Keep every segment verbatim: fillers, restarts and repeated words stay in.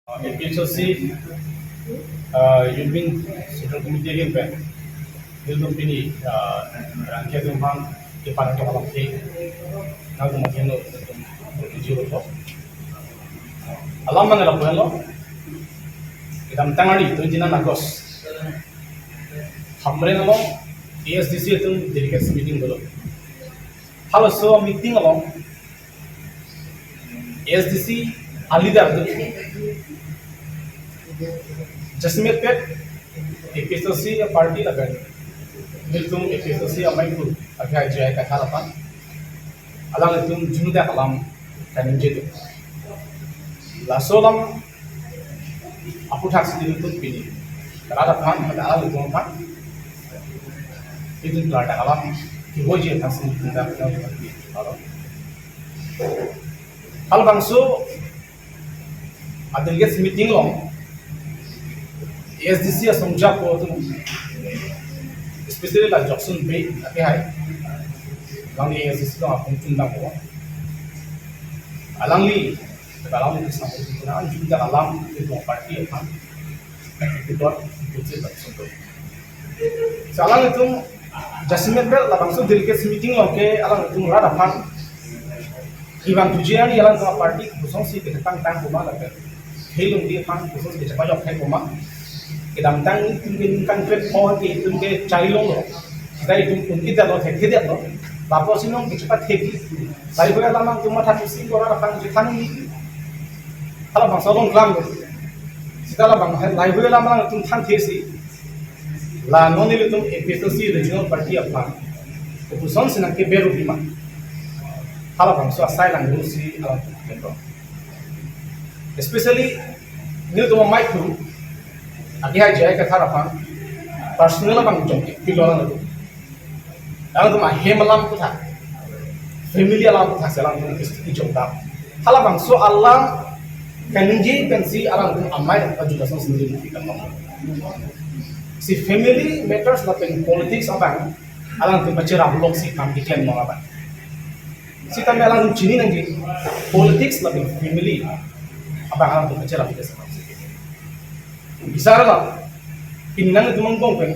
A P H L C, uh, Youth Wing Central Committee ahin pen, nelitum pini, uh, rangke atum aphan kepan atum alam ke, nangtum akheno, nelitum bertujuh lo. Alam mana lapuan lo? Kedamtang hari twenty nine August, Hamren along A S D C atum delegates meeting dolo. Halaso meeting along A S D C a-leader atum jasemet pet A P H L C a-party lapen nelitum A P H L C amaiphu akhai J I Kathar aphan alanglitum junu dak alam kaningje do. Laso alam aputhaksi nelitum pini rat aphan, alanglitum aphan itum klardak alam kevoiji aphansi nelitum dak dak aro. Halabangso a-delegates meeting along A S D C asongjapo atum, especially la Jokson Bey akhai, alangli A S D C along apungtun dampo. Alangli, alangli kisam pun an junu dak alam nelitum party aphan, ikut ikut sih tak sempat. So alanglitum jasemet pet labangso delegates meeting along ke alanglitum rat aphan kevang thuji an, alanglitum party kosonsi kechetang tang puma lapen helung di aphan kosonsi kechepajok thek puma. Kedamtang itum ke ningkan kre-pho ke itum ke chari longlo. Sita itum pun kita lo, thek thek lo. Lapusi non kechepathek. Lahei hui alam nangtum matha thusi rat aphan chethan ni. Halabangso along klam lo. Sita labang lahei hui alam nangtum than thesi, la non nelitum A P H L C regional party aphan kosonsi nangkeber pima, halabangso asai langdunsi alam kento. Especially nelitum amaiphu akhai J I Kathar aphan personal abang jong pilo lang lo. Alangtum ahem alam aputhak, family alam aputhak si alangtum kejok dam. Halabangso alam kaningje pensi alangtum amei ajut asong sendiri kita ngom. Si family matters lapen politics abang alangtum pacherap loksi kam keklem non abang. Sitame alangtum chini nangji politics lapen family abang alangtum pacherap kita sama. Bisa alam, pini nangtum angbong pen,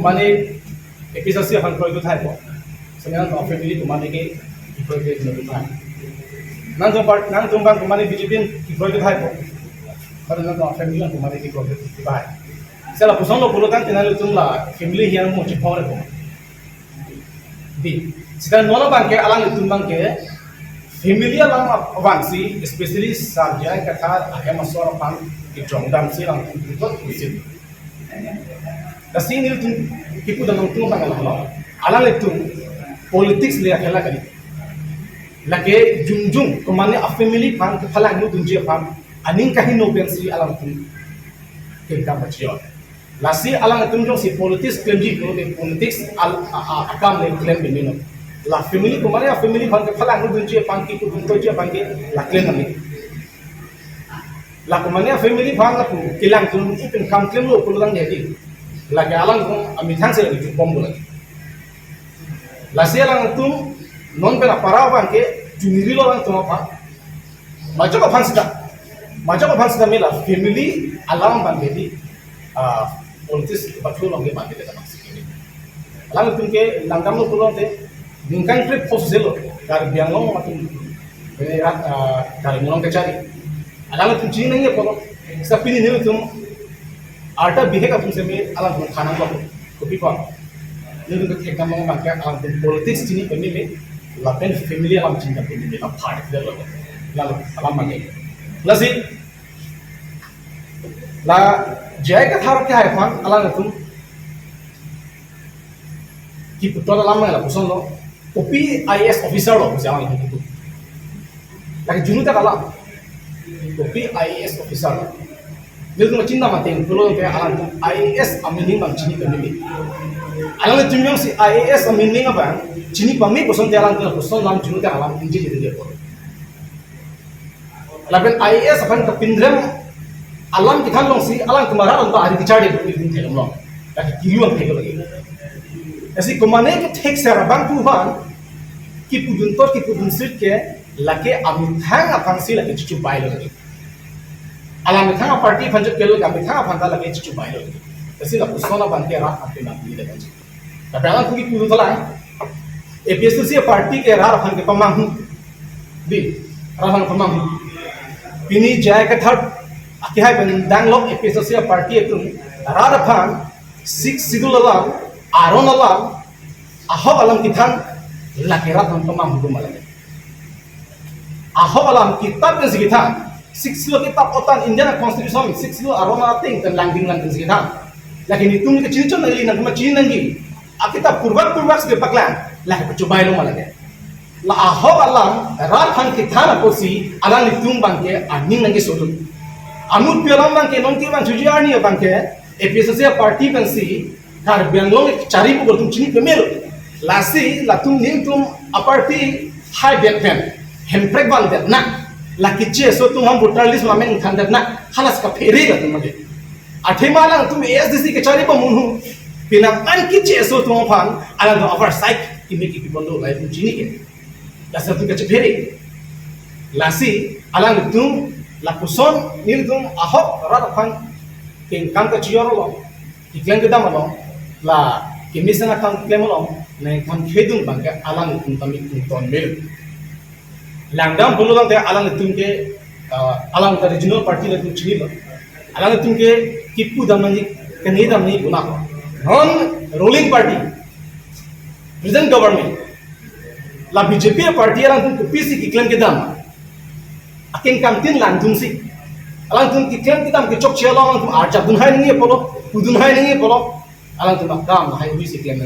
mane A P H L C aphan kroi do thaipo. Sebenarnya nangtum family komatne ke kekroi do thai. Nangtum part, nangtum abang komatne B J P kekroi do thaipo. Pada nangtum family komatne kekroi do thai. Seta lapuson lo pulo tangte nanglitum la family hiang mo chipore ko. Di, seta non abang ke alanglitum abang ke family alam abangsi, especially Sar J I Kathar ahem asor aphan kejok damsi alangtum ikut ikut. Lasi nelitum kipu damnangtum abang alam lo. Alanglitum politics le akhela kali. Lake jongjong komatne a-family aphan kephalang nu dunji aphan aning kaheno pensi alangtum kekam bachion. Lasi alangtum jongsi politics klemji pulote politics al-, a-, a-, akam le klem bimino. La family komatne a-family aphan kephalang nu dunji aphan, kipudun toji aphan ke la klem nangji. La komatne a-family aphan lapu kelang tum ipin kam klemlo pulo tangte di, lake alangtum amethang si lake jupom do lake. Lasi alangtum non pen apara abang ke juniri lo alangtum aphan. Majok aphan sita, majok aphan sita mela family alam abang ke di, ah, politics bathlo along ke abang ke dapat sih. Alangtum ke langdam lo pulote ningkan trip post zelo, Karbi Anglong atum, eh, rat, ah, Karbi Anglong kachari. Alangtum chini nangji pulo, sa pini nelitum arta bihek atum seme alangtum than nangpo. Kopi ko? Nelitum ke kam abang ke alangtum politics chini pememe, lapen family alam chini pememe, la party lo. Lalu alam mane. Lasi, la J I Kathar akhai aphan alangtum kipu tol alam lapuson lo, kopi I A S officer lo pusi alangtum kipu. Lake junu dak alam, kopi I A S officer lo. Nelitum chinta mati pulote alangtum I A S a-meaning abang chini pameme. Alangtum jongsi I A S a-meaning abang chini pame kosonte alangtum lapuson alam junu dak alam ningje jede dia pulo. Lapen I A S aphan kepindrem alam kethan alongsi alangtum arat anta ari kecharli pun din theklong. Lake kiriwan thek lagi. Lasi komatne kethek sar abang pu aphan kipudun tot kipudun sit ke lake amethang aphansi lake chuchu bai lo lagi. Alam methang a-party aphan chot kelo, alam methang aphan ta lake chichu bailo. Lasi lapuson abang ke rat aphan nang pini lekan. Tapi alam kuki pulu talang. A P H L C a-party ke rat aphan kepamanghu. Di, rat aphan kepamanghu. Pini J I Kathar akehai pen danglok A P H L C a-party atum rat aphan Sixth Schedule alam, aron alam, ahok alam kethan, lake rat aphan pamanghu do ma lake. Ahok alam kitap pensi kethan, Sixth Schedule kitap otan Indian Constitution, Sixth Schedule aron ateng pen langding lang pensi kethan. Lake nelitum kechini chot nangli nangma chini nangji. Akitap purvak purvak si kepaklang, lake pachobailo ma lake. La ahok alam rat aphan kethan apotsi alanglitum abang ke aning nangkeso dun. Anut pi alam abang ke nonke abang chuji arni abang ke A P H L C a-party pensi Karbi Anglong chari pu atum chini pemelo. Lasi latum nelitum a-party hai bet pen hemprek vandet na. La keche aso atum aphan voter list amen thandet na. Halas kaphere latum age. Athema alangtum A S D C kechari pamunhu. Penang an keche aso atum aphan alangtum oversight kimi kimi bondo lai atum chini ke. Lasi atum kachephere. Lasi alanglitum lapuson nelitum ahok rat aphan kengkam kachijor along, keklem kedam along, la kemesen akam keklem along nangkam khedung abang ke alanglitum tame ingtonmelo. Langdam pulo tangte alanglitum ke, ah, alang ta regional party latum chinilo. Alanglitum ke kipu dam nangji, kene dam nangji guna ko. Non ruling party, present government, la B J P a-party alangtum kopisi keklem kedam. Akengkam tin langdunsi. Alangtum keklem kedam kechokche along alangtum arjap dunhai nangji apotlo, pudunhai nangji apotlo. Alangtum akam hai hui si klem